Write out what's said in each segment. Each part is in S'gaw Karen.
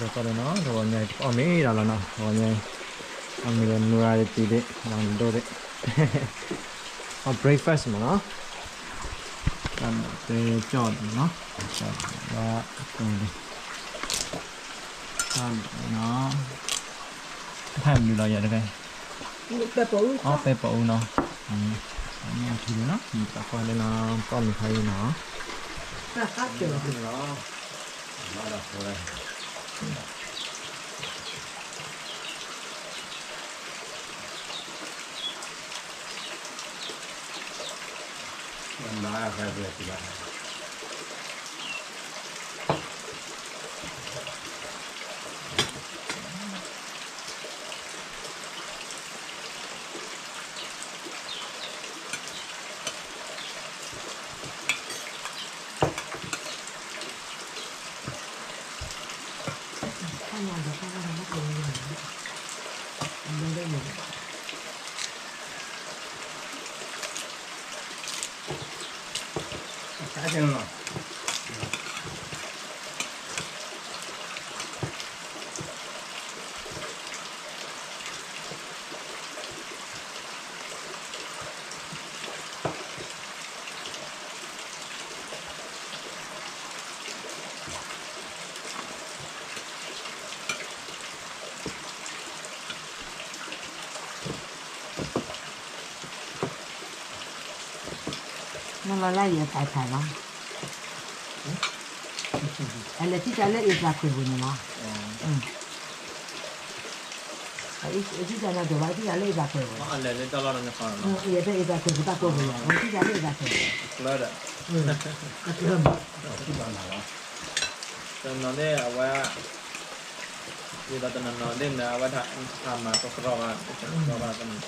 တၢ်ကီန့ၣ်နီၤ တဂီၤညါအံၤ ပအီၣ်မ့ၤဒၣ်လီၤနီၤ, တဂီၤညါအံၤ အီၣ်မ့ၤဒီးနွၤတံၤဒံး နွၤဒိၣ်ဒံး အီၣ် breakfast မးနီၤ, တၢ်ဒိးတဲကၠီၣ်ဒံးနီၤ, ကၠီၣ်ဒံးဘၣ်အကွဲးဒံး, ကၠီၣ်ဒံးနီၤ, ဖးမနုၤလီၤယၤတခါ, ပဲပိာ်အူ, အီၣ်ပဲပိာ်အူနီၤ, မ့ၢ်ထံလီၤနီၤ, ယသးကွၢ်လၢနီၤ ပအီၣ်မ့ၤခါအံၤနီၤ မ့ၢ်လီၤလၢယသးဖးလီၤ, အလဲၤထံၣ်တၢ်လၢအသးခွဲးပူၤန့ၣ်လီၤ, ထံၣ်တၢ်နၤဒိးဘၣ် ထံၣ်တၢ်လၢအသးခွဲးပူၤ, ယတၢ်အသးခွဲးပူၤတၢ်ကိးပူၤလီၤ, ထံၣ်တၢ်လၢအသးခွဲးပူၤ, အကျၢၢ်ဒီး, အကျၢၢ်မး, တနီၤန့ၣ် အဝဲ ဒ်သိးတနီၤနီၤဒ်န့ၣ် အဝဲဒၣ်အမၤကကြီဘၣ်, ကကြီဘၣ်တနီၤ,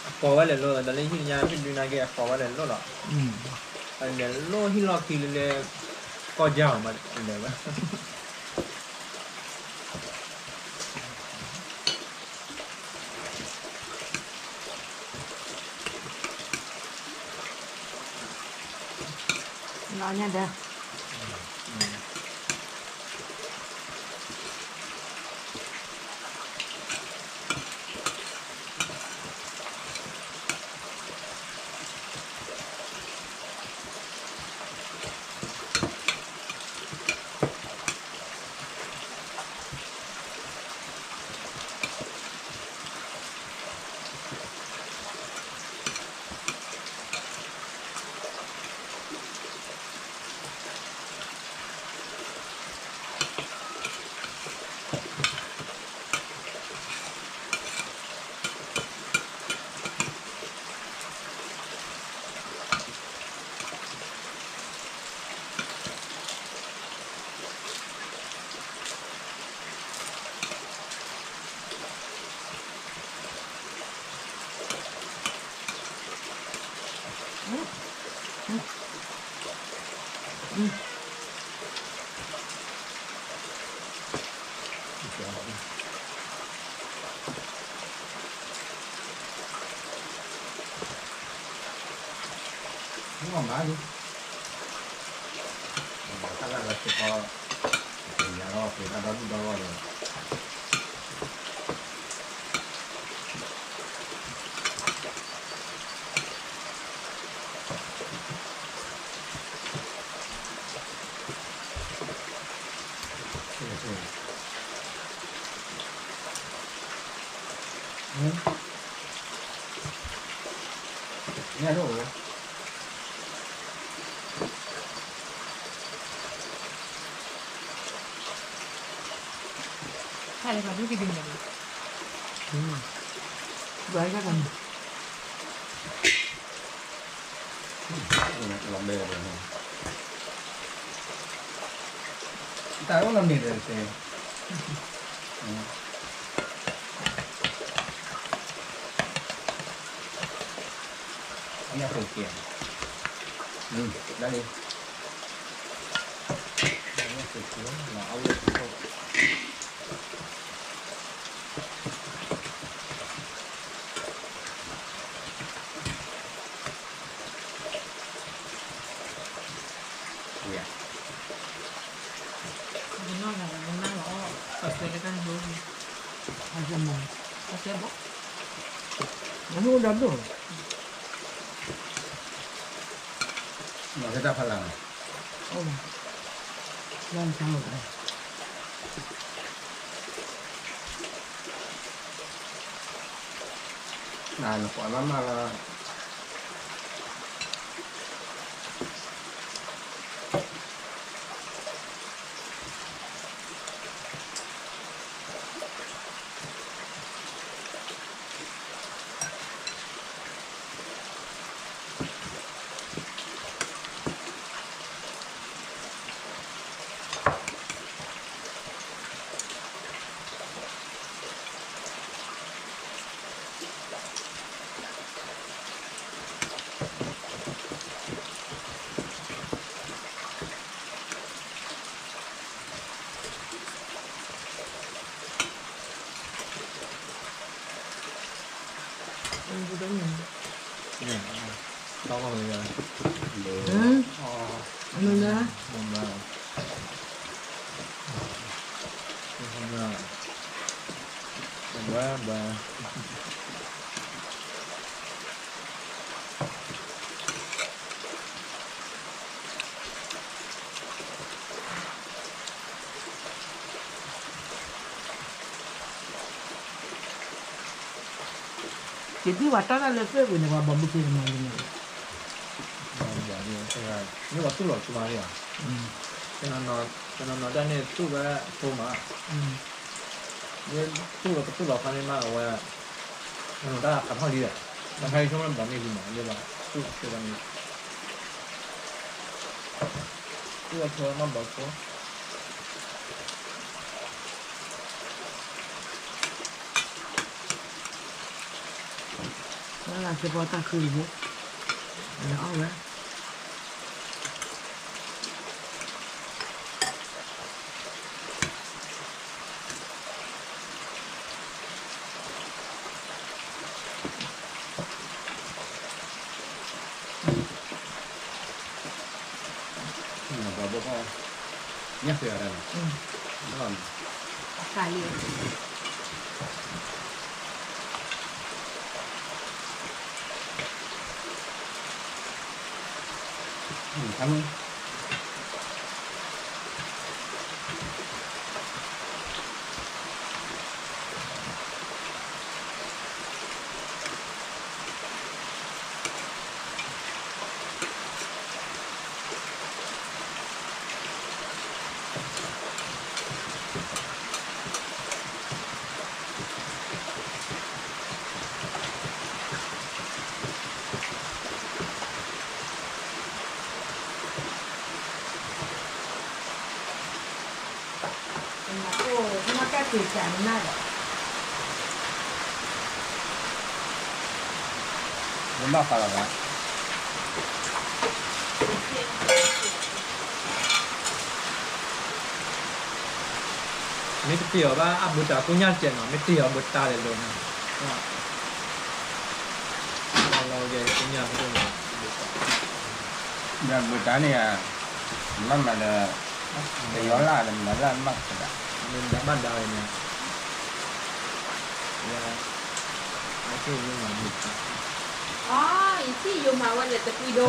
အကိးဝဲလဲၤလိၣ် ဒီးလၢဟံၣ်ညါ ဖံဒုနာ်က့ အကိးဝဲလဲၤလိၣ်လီၤ, လဲၤလိၣ်ဟံၣ်လီၢ်ခံလၢလၢ ကီၢ်ကၠီမး လဲၤဝဲ လီၤညါဒီး မ့ၢ်မၤလံ, တၢ်လၢလၢစ့ၢ်ကီး, ယၤလီၤ ပှ့ၤတၢ်ဒီဒူၣ်ဒီဂီၢ်ဒီး ညၣ်ဒိၣ်, တၢ်လၢပှၤဒိၣ်က့ၤဒုးန့ၣ်, ဘၣ်ယၤတၢ်န့ၣ် လီၤဘဲ, တၢ်အိၣ်လီၤန့ၣ်ဒီးတဲ, ညၣ်ဖိက့ၤ, လၢလံ, ညၣ်ဖိက့ၤ, အဝဲ ဝဲ, တၢ်န့ၣ်ဘိ, အကဲမီၤ, အကဲဘီ, နဟိဒီဒိၣ်, မၤကဲတၢ်ဖးလၢ်, အိၣ်ဘၣ်, လၢနဆါအိၣ်ဘၣ်, နကွၢ်လၢမၤလၢ ယသံဝဲတၢ်တၢ်လၢသ့ၣ်ဝံၤန့ၣ် ပှၤဘီဘုခ့တမၤလံန့ၣ်, မ့ၢ်ပှၤသူၣ်လီၤထူမးန့ၣ်ဧါ, တနီၤနီၤတၢ်န့ၣ်သူၣ်ဝဲအဖိမး, မ့ၢ်သူၣ်လီၤကသူၣ်လီၤဖးန့ၣ်မးအဝဲ, တနီၤတၢ်ဖးထီၣ်လံဒီး, တခါအံၤဆိကမိၣ်ဘၣ်မ့ၢ်ဝံၤမး လၢဘၣ်သူၣ်အဖိန့ၣ်, သူၣ်အဖိမးဘီဖိ လၢစ့ဖီတၢ်ခုတဘိ, အီၣ်ဝဲ, ဘီဘိဖီ, ညၣ်ဃဲအီၤဒၣ်န့ၣ်, အသးလံ မ့ၢ်ဘၣ်ဃးလီၤဘၣ် မ့ၢ်တပျံၤအီၤဘၣ် အဘူးတၢ်ကိးညါတစဲးနီၤ မ့ၢ်ပျံၤအီၤဘူးတၢ်လဲၤလိာ်နီၤ, လီၤလီၤယဲကိးညါပဒိၣ်, ဒီးဘူးတၢ်န့ၣ်ဧါ, မ့ၢ်မၤဒီး, ပယီၤလၢ်ဒီးမၤလၢ်မၤကဒါ, မ့ၢ်မၤဒါဝဲန့ၣ်, ယထံၣ်ယိၤမၤဝဲလဲၤတကွံဒိ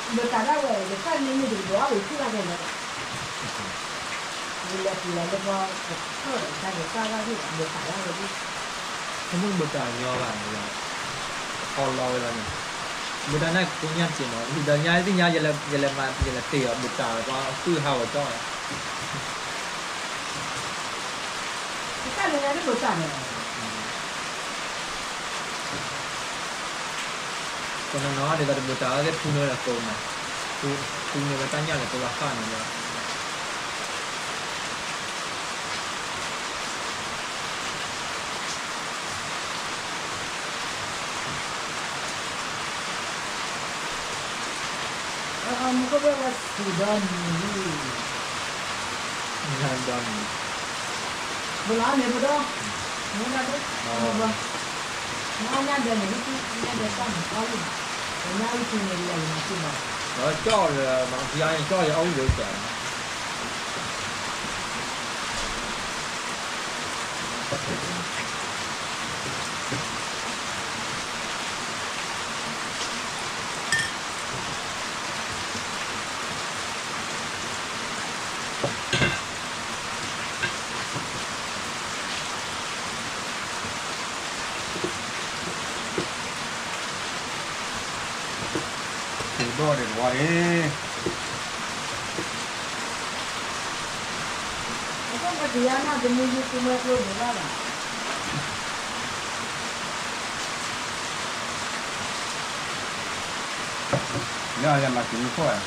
ဘူးတၢ်ဒၣ်ဝဲ ယဖၣ်န့ၣ်မ့ၢ်တကဒိးအီၣ်ဝဲထံၣ်ဘၣ်ကဲလဲၣ်, ယလဲၤပျံၤလီၤလၢပှၤ, တၢ်ကစၢ်ဒၣ်ဝဲဒၣ်, ဘူးတၢ်ညီဘၣ်, ဟီလီၤဝဲလီၤန့ၣ်, ဘူးတၢ်န့ၣ်ကိးညါတစဲးမး ဒီးညါသ့ၣ်ညါ ယလဲၤမၤ ယလဲၤတ့ၢ်အီၤဘူးတၢ် ပှၤသူၣ်ဟးဂီၤကၠီ တၢ်လၢညါတဘူးတၢ်န့ၣ်, တနီၤနီၤဒ်သိးတဘူးတၢ်လၢဖုန့ၢ်ဝဲဒၣ်သိးမး, ဖုန့ၢ်ဝဲတၢ်ညၣ်လၢသိးလီၤဃၣ်န့ၣ်လီၤ. မုၢ်ကဝဲၢ်ဝဲဆံးဒီနံၤလံ, ဒီနံၤ, ဘလါန့ၣ်ပဒီ, မူဒါဒိ, ဘၣ် ညၣ်ဒၢန့ၣ် ညၣ်ဒၢကၠီၣ်န့ၣ်ကီၢ်လံ, ညၣ်အုၣ်ထူန့ၣ်လဲၤမၤစၢၤဘၣ်, ဒီးကၠီၣ်ဒီး မၤဖံအါန့ၣ် ကၠီၣ်ယအီၣ်ဝံၤဒီးကဲး ဒိၣ်ဒံးတဝီန့ၣ်, အဃိပတယါနၢ်တမံၤယုၢ်သုမွဲကျိမ့ၢ်ဘၣ်ဘၣ်. လၢယမၤစံးမူခိၣ်ဧါ.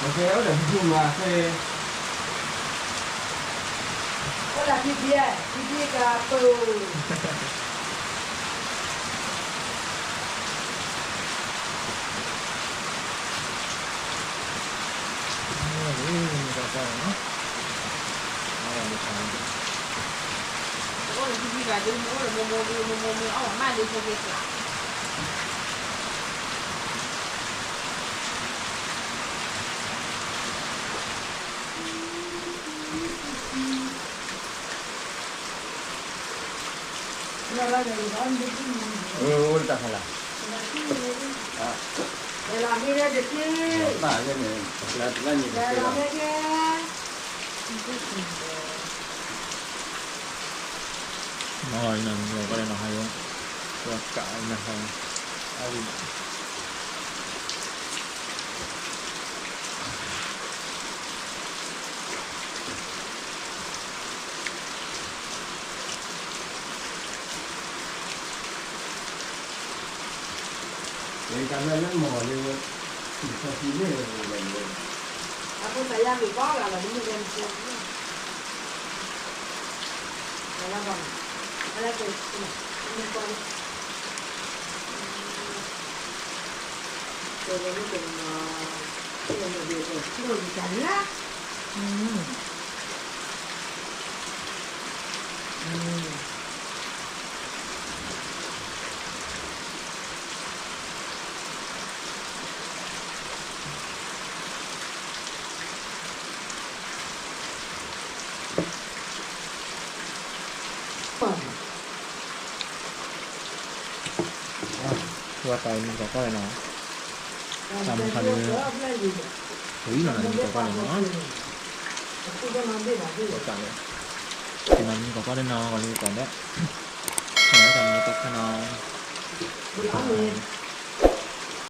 အိၣ်ဒီးဖံဖံမၤသ့, အိၣ်ဒီးဖံဖံ, ဖံဖံကပၢၤ အိၣ်ဒီးဖံဖံဂၤဒုး မ့ၢ်အိၣ်ဒီးမိၢ်မိၢ်ဒုး မိၢ်မိၢ်မ့ၢ်အီၣ်မးဒုးဖိက့ၤကျါ အိၣ်တၢ်ဖဲလၢ်, လၢမ့ၢ်တက့ၢ်, လၢမ့ၢ်က့ၢ်, မ့ၢ်အီၤနၤမံၤကီၢ်န့ၣ်နီၤဟါ, ကးနၤဟါ, အါလံ တၢ်လၢလၢမီၢ်လၢ တၢ်သံလၢ အဃိသတးယါမ့ၢ်ကီးဂၤလီၤ တမ့ၢ်ဝဲမ့ၢ်ကီး, တၢ်လၢဘၣ်, တၢ်လၢကဲ, တမ့ၢ်ကီးလၢ ကဲဝဲလၢကဲ, ကဲဝဲလၢကဲ, ကဲဝဲလၢကဲ, ဝဲတၢ်အံၤမံၤကီၢ်ကီၢ်န့ၣ်နီၤ, တၢ်မူခါလၢ, ဝံၤလီၤနၤမံၤကီၢ်ကီၢ်န့ၣ်နီၤ, ဝဲတၢ်လၢ, တၢ်မံၤကီၢ်ကီၢ်န့ၣ်နီၤ ဂီၤလံၤကီၢ်ဒဲး, တၢ်မံၤကီၢ်ကီၢ်န့ၣ်နီၤ,